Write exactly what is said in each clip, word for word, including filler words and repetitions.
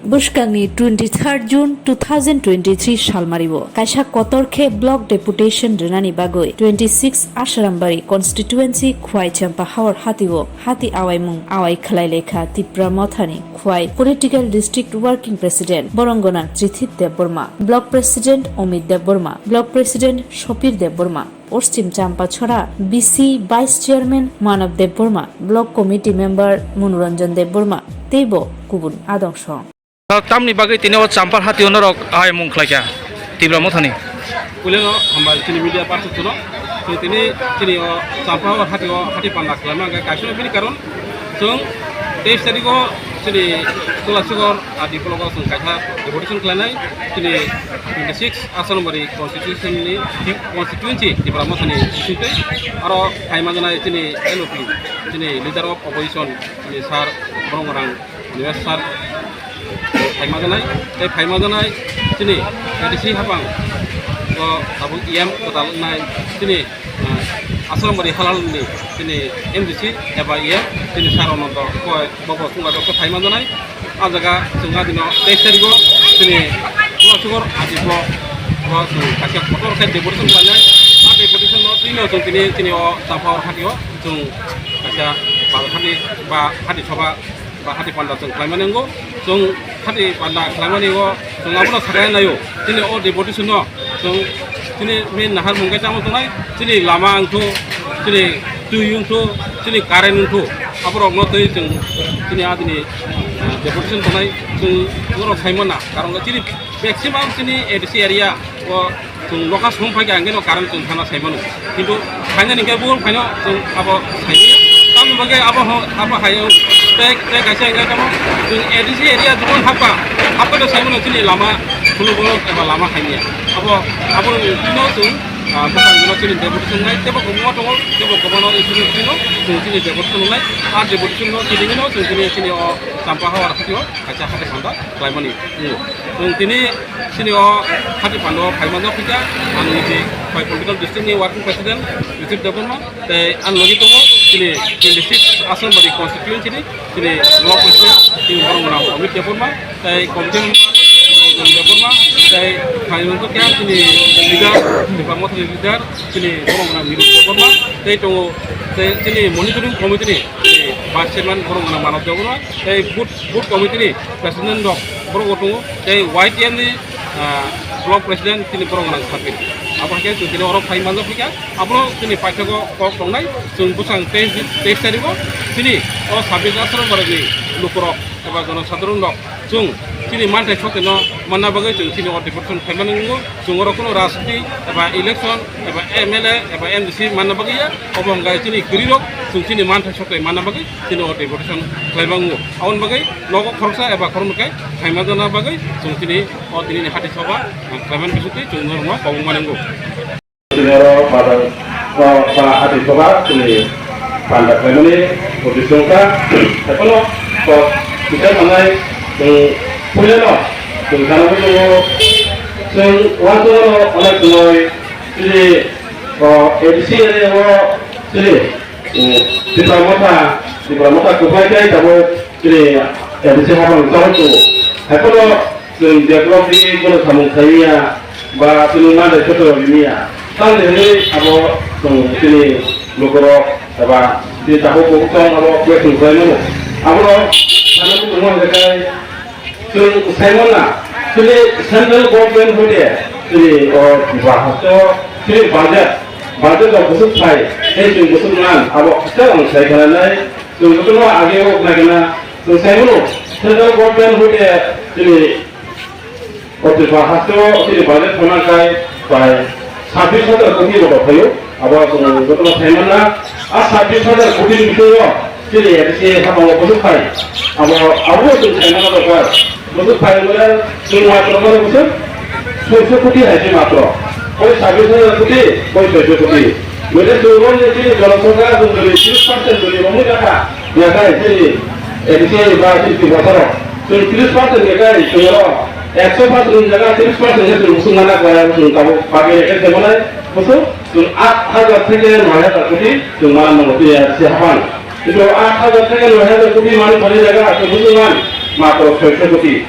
Bwskangni twenty third June two thousand twenty three salmario kaisa kotor khe block deputation rwnani bagwi twenty six Asarambari constituency Khwai Champa Hawar hatio hati awaimung awai khlai lekha Tipra Mothani Khwai Political District Working President Borongonang Trithip Debbarma, Block President Omit Debbarma, Block President Sopir Debbarma, Poschim Champachhora B C Vice Chairman Manav Debbarma, Block Committee Member Monoranjan Debbarma teibo kubun adongso. Tamni bagwi tini o Champar hatio norok aimung khlaikha Tipra Mothani? Puilano hambai chini media person no. Tini, tini o Champar hatio hati panda khlaima hwnkhe kaisa bini karon chwng teis tarikh o chini Tulasikhor R D block o chwng kaisa deputation khlainai. Chini twenty six Asarambari constitution ni, constituency Tipra Mothani bisingtwi aro phaima janai chini L O P, chini leader of opposition, chini sir Borongonang Nilesh sir phaima janai, tei phaima janai chini A D C hapang o tabuk E M kwtal wngnai chini, ah, Asarambari halal ni chini M D C eba E M chini sir Anando koi bobo chwngbai khe phaima janai. Ah jaga chwng adino teis tarikh o chini Tulasikhor R D block o chwng kaisa kotor khe deputation khlainai. Ah deputation no twi no chwng tini, tini o Champar hatio chwng kaisa bazar hati ba hati soba ba hati panda chwng khlaimani wngo. Chwng hati panda khlaimani o chwng abono sakha naio. Chini o deputation no chwng chini main naharmung khe chama tongnai, chini lama wngthu, chini twi wngthu, chini current wngthu, aborokno twi chwng chini adini, ah, deputation tongnai chwng norok sai mana. Karon khe chini maximum chini A D C area o chwng lokha song phai khe ang khe no current chwng thana sai mano. Kintu phainani hwnkhe buphuru phaino chwng abo sai manya. Tamni bagwi abo ho, abo hai o tei, tei kaisa hwnkhe tamo chwng A D C area jubon hapkha, hapkha to sai mano chini lama khuluboro eba lama hai manya. Abo, abo no chwng, ah, bwskango chini deputation nai tebo kwbangma tongo, tebo kwbangma issue no chwng chwng chini deputation nai, ah, deputation no chini no chwng chini, chini o Champa Hawar hatio kaisa hati panda khlaimani wngo. Chwng tini chini o hati panda o phaima jok kha, ang niji Khwai Political District ni Working President Richard Debbarma, tei ang logi tongo chini twenty six Asarambari constituency ni chini Block President chini Borongonang Amit Debbarma, tei committee member Debbarma, tei phaima jok kha chini leader, Tipra Mothani leader chini Borongonang Nilesh Debbarma, tei tongo tei chini monitoring committee ni chini Vice Chairman Borongonang Manav Debbarma, tei booth, booth committee ni President rok borok bo tongo, tei Y T F ni, ah, Block President chini Borongonang Sabir. Abo hai khe chwng tini oro phai manjak phi kha, abono chini paithakgo kok tongnai, chwng bwsang teis, teis tarikh o chini o Sabir Asarambari ni lukurok eba jonosadharon rok chwng chini manthai soteno manna bagwi chwng chini o deputation khlaimani wngo. Chwng oro kuno rajniti eba election eba M L A eba M D C manna bagwi ya, obo hwnkhe chini kwrwirok chwng chini manthai sote manna bagwi chini o deputation khlaimango. Aboni bagwi nogo khoroksa eba khoroknwi kai phaima jana bagwi chwng chini o tinini hati soba khlaimani bisingtwi chwng norokno kobong mani wngo. Chini oro pada, o, ba hati soba chini panda khlaimani uddesyo wngkha. Haiphano kok kisa manai chwng puilano chwng sana tongo. Chwng uansukmano onek chwngwi chini, o, A D C area o chini Tipra Motha, Tipra Motha kwplai khe tabuk chini A D C hapang chawai tongo. Haiphano chwng develop ni bono samung khaimya ba chini mandai soto rimya. Tang de hwnwi abo chwng chini lukurok eba chini tabuk bo tong abo question khlai mano. Abono sana tongo hwnkhe chwng sai mano na, chini central government hoite chini o bahasao chini budget, budget rok bwswk phai, tei chwng bwswk man, abo haste ang sai khna nai, chwng jotono age o khna gana, chwng sai mano, central government hoite chini o Tripura hasteo chini budget khna khai, bai sabbish hajar koti rok phaio, abo chwng jotono sai mano na, a sabbish hajar koti ni bisingo chini A D C hapang o bwswk phai, abo, abo chwng sai mano dorkar. Bwswk phai wngmani chwng matro mani bwswk soiso koti hai se matro. Koi sabbish hajar koti, koi soiso koti. Bwle chwng roni chini jonosorkar chwng jodi tris percent jodi romwi jakha, yakhai chini A D C ba chini Tiprasarok. Chwng tris percent yakhai chwng oro ekso percent ni jaga tris percent se chwng bwswk mana kwlai chwng tabuk bagwi rekhe se manai bwswk chwng aat hajar theke noi hajar koti chwng mana nango chini A D C hapang. Kintu aat hajar theke noi hajar koti mani thani jaga chwng bwswk man matro soiso koti.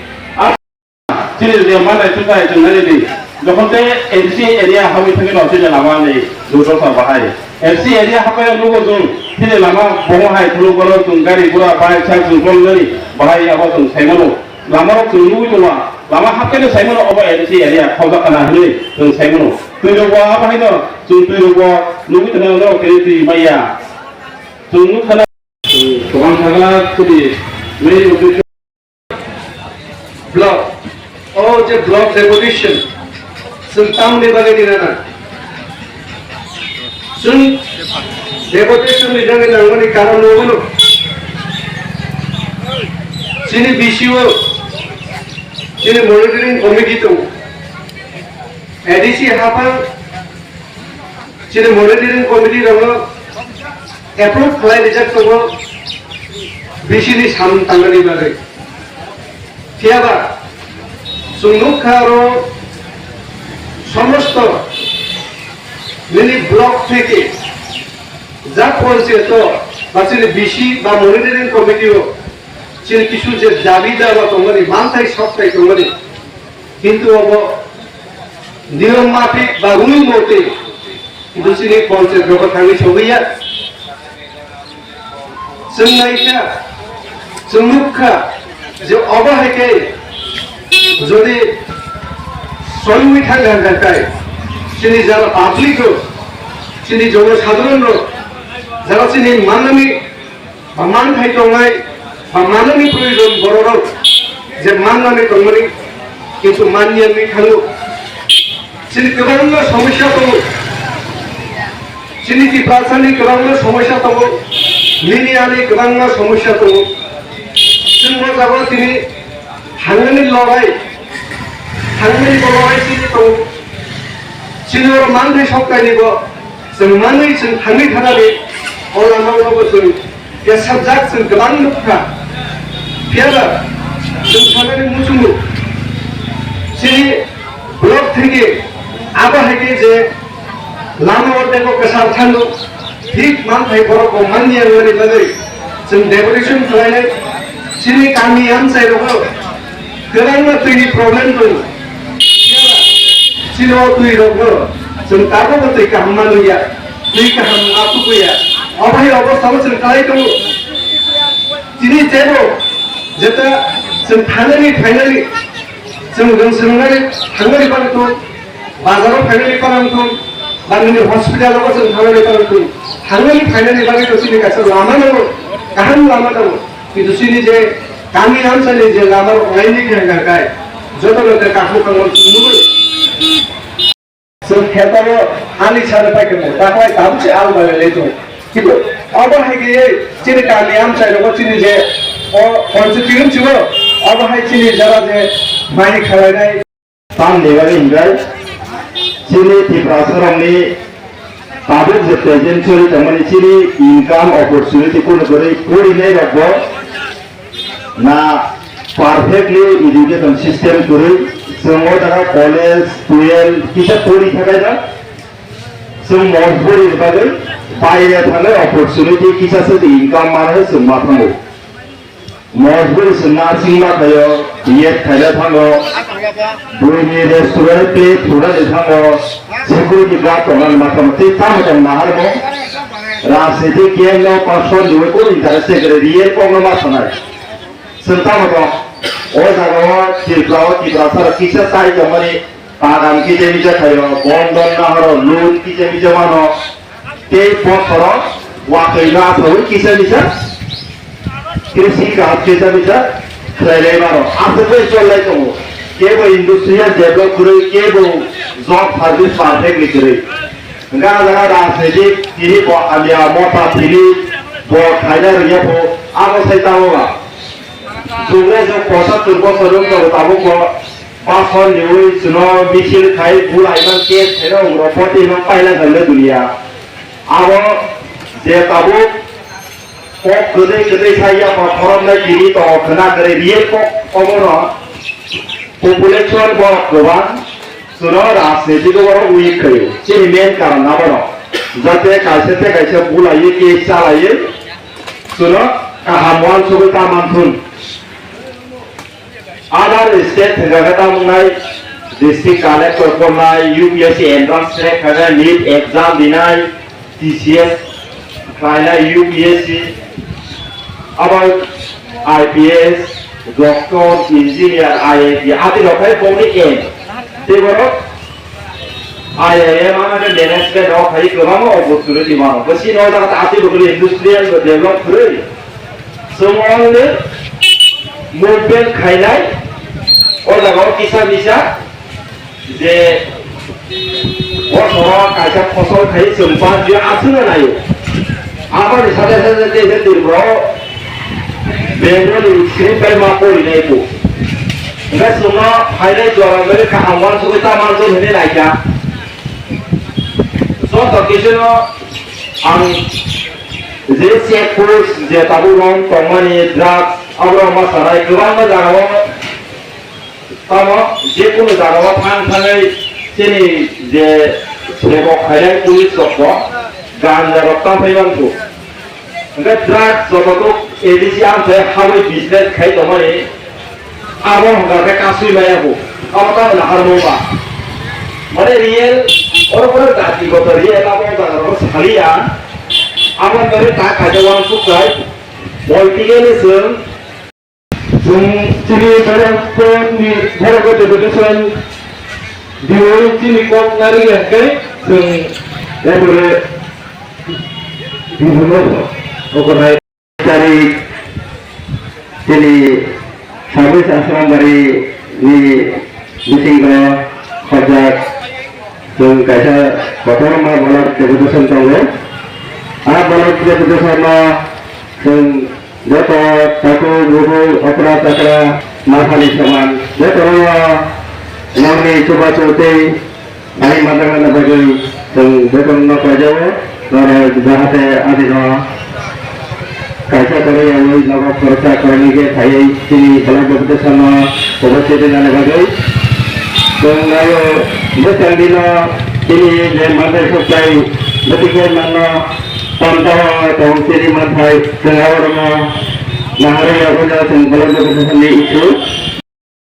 Chini je manai chukai chwng nai di. Jokhon te A D C area hawi thangwi no chini lama ni durdosa bahai. A D C area hapai nugo chwng chini lama bomo hai thulu goro chwng gari gura bai chak chwng tong nani bahai abo chwng sai mano. Lama rok chwng nugwi tongo. Lama hapkhe no sai mano obo A D C area khawjak kana hinwi chwng sai mano. Twi rok bo abo hai no chwng twi rok bo nugwi tongo no khe twi maya. Chwng nuk khana. Chwng kwbang thangla chini main uddesho. Block. O je block deputation. Chwng tamni bagwi rina na. Chwng deputation ni jagwi nangmani karon no bono. Chini B C O, chini monitoring committee tongo. A D C haphang chini monitoring committee rokno approve khlai rijak tongo B C ni samung tangnani bagwi. Phiyaba chwng nukha aro somosto nini block theke ja ponchayat o ba chini B C ba monitoring committee o chini kisu je dabi dawa tongmani, manthai sokthai tongmani, kintu obo niyom maphi ba rule mote kintu chini ponchayat rogo thangwi sogwi ya. Chwng naikha, chwng nukha je obo hai khe jodi soiwi thangkha hwnkha khe chini jara public rok, chini jono sadharon rok, jara chini mannani ba manthai tongnai ba manani proyojon bororok je mannani tongmani kintu manya wngwi thango. Chini kwbangma somosya tongo. Chini Tiprasani kwbangma somosya tongo. Nini ani kwbangma somosya tongo. Chwng o jaga tini thangmani lorai, thangmani bo lorai chini tongo. Chini oro manthai soktaini bo chwng manwi chwng thangwi thanani o lama o bo chwng kesapjak chwng kwbang nukha. Phiyaba chwng sanani muchungo. Chini block theke abo hai khe je lama o teibo kwchar thango, thik manthai borok bo manya wngmani bagwi chwng deputation khlainai. Chini kami amchai rogo kwbangma twini problem tongo. Chini o twi rokno chwng tabukbo twi kaham manliya, twi kaham ma tukuya. Obo hai obostha o chwng kalai tongo. Tini teibo jeta chwng thanani phainani chwng rwng swrwngnani thangmani bagwi tong, bazaro phainani bagwi tong, ba nini hospital o chwng thangmani bagwi tong, thangmani phainani bagwi to chini kaisa lama nango, kaham lama nango. Kintu chini je kami amchani je lama rok laini khe hwnka khe jotono khe kaham kaham nugwi. Chwng khetao ani sari pai khe mo taklai tabuk se al bai lai tongo. Kintu obo hai khe chini kami amchai rogo chini je o constituency o obo hai chini jara je mai khalainai. Tamni bagwi hwnkhai chini Tiprasarokni tabuk je present choli tongmani chini income opportunity kunu kwrwi porinai rokbo na perfectly education system kwrwi chwng o jaga college, twelve kisa pori thakaina chwng mojburi ni bagwi baire thangnai opportunity kisa se income manwi chwng ma thango. Mosburi se nursing ma khaio, B Ed khaina thango, buini restaurant tei thunani thango, security guard tongnani ma thango, tei tamo tong naharmo, rajniti kiyangno pastor ni ui kunu interest se kwrwi real kokno ma sanai. Chwng tamo tong, o jaga o Tripura o Tiprasa rok kisa chai tongmani, bagan kisa misa khaio, bondon nahoro, loan kisa misa mano, Tei bokhorok watwi no asaui kisa misa, krishi kaham kisa misa khlailai mano. Aswk bai chollai tongo. Kebo industrial develop kwrwi, kebo job service perfect ni kwrwi. Hwnkhe ah jaga rajnitik tini bo hamya mota tini bo khaina rwngya pho abo sai tamo ba. Chwngno chwng posatur bosor wng tongo tabukbo basor niui chwngno misil khai bulai man case khaina wngrok poti man paila khaina dunia. Abo je tabuk kok kwtwi kwtwi sai yapha khoroknai tini tongo khwna kwrwi real kok omono population borok kwbang. Chwngno rajniti o borok weak khaio. Chini main karon abono. Jate kaisa tei kaisa bulaiwi case chalaiwi chwngno kaham uansugwi ta manthun. Other state thwngkha khe tamo wngnai district collector pornai, U P S C entrance crack khainai, NEET exam dinai, T C S khlainai, U P S C, abo I P S, doctor, engineer, I I T, ati rok khai bongni aim. Tei borok I I M ano khe management o khai kwbangma opportunity mano. Bwswk no jaga ta ati rok industrial develop kwrwi. Chwng only movement khainai, o jaga o kisa misa je o soro kaisa phosol khai chwng panjio aswkno naio. Aboni sate sate je je Tripura o Bengali script bai ma porinai bo. Hingke chwngno phainai jora bai kaham uansugui ta manjak hinui naikha. Joto kisu no ang je check post je tabuk rok tongmani drugs aborok ma sanai kwbangma jaga o tamo je kunu jaga o thang thangwi chini je sebok khainai police rok bo ganja rok tang phai manthu. Hingke drugs joto tok A D C amchai habwi business khai tongmani abo hwnka khe kasui maya bo. Abo tamo naharmung ba. Mane real oro pore jati goto real abo jaga rok saliya. Abo hwnka khe ta kaisa uansuk khai politically chwng Chwng chini borok ni borok o deputation diwi chini kok nari ya kai chwng epore dibuno ogonai tarik chini sabis Asrambari ni bisingo khojak chwng kaisa kotorma block deputation tongo. A block deputation no chwng Joto takhuk bukhuk okra chakra mathani saman jotono nokni chubachu tei sai manjakna bagwi chwng jotono kaijago norok jahate adino kaisa kwrwi yaui nogo khoroksa kwrwini khe phaiwi chini block deputation no upasthit wngnani bagwi chwng naio bwskango dino chini je manthai sokthai bwtwi khe manno. Tamtao tong chini manthai chwng aborokno naharwi yaphano chwng bolong jagoni issue.